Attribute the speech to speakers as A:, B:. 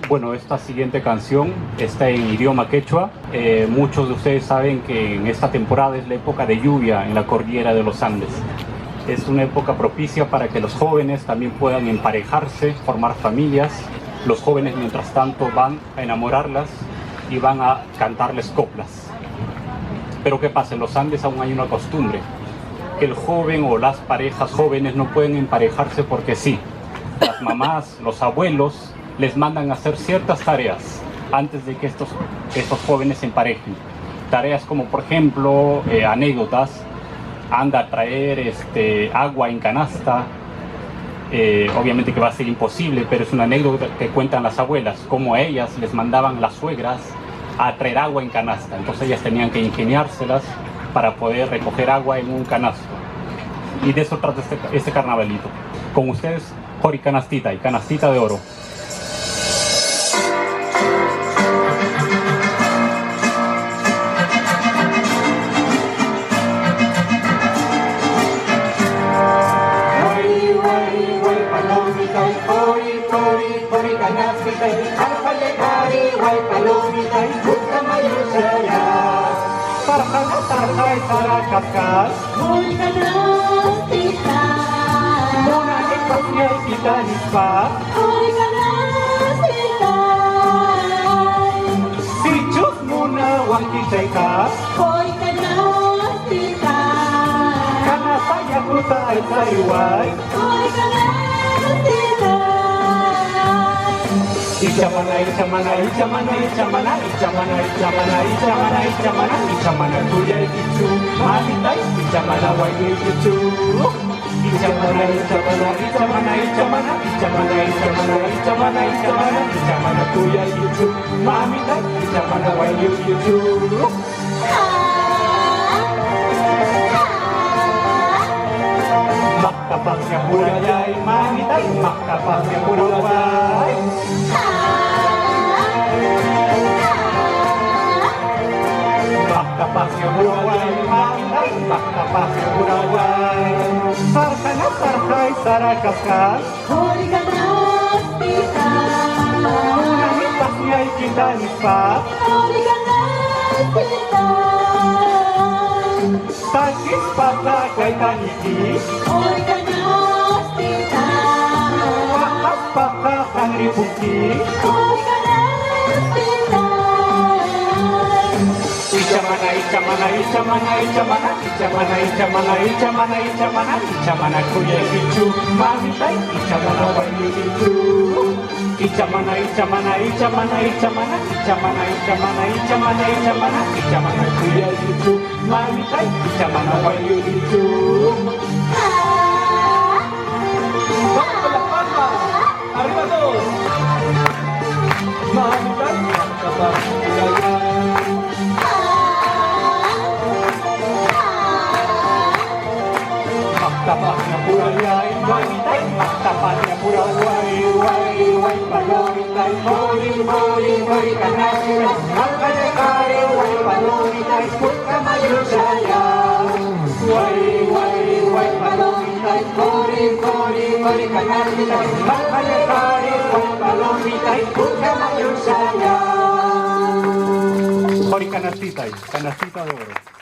A: Bueno, esta siguiente canción está en idioma quechua. Muchos de ustedes saben que en esta temporada es la época de lluvia en la cordillera de los Andes. Es una época propicia para que los jóvenes también puedan emparejarse, formar familias. Los jóvenes, mientras tanto, van a enamorarlas y van a cantarles coplas. Pero ¿qué pasa? En los Andes aún hay una costumbre, que el joven o las parejas jóvenes no pueden emparejarse porque sí. Las mamás, los abuelos les mandan a hacer ciertas tareas antes de que estos jóvenes se emparejen. Tareas como, por ejemplo, anécdotas, anda a traer agua en canasta, obviamente que va a ser imposible, pero es una anécdota que cuentan las abuelas, como a ellas les mandaban las suegras a traer agua en canasta. Entonces ellas tenían que ingeniárselas para poder recoger agua en un canasto. Y de eso trata este carnavalito. Con ustedes, Qori Canastita y Canastita de Oro. Qori Canastita, Canastita de Oro.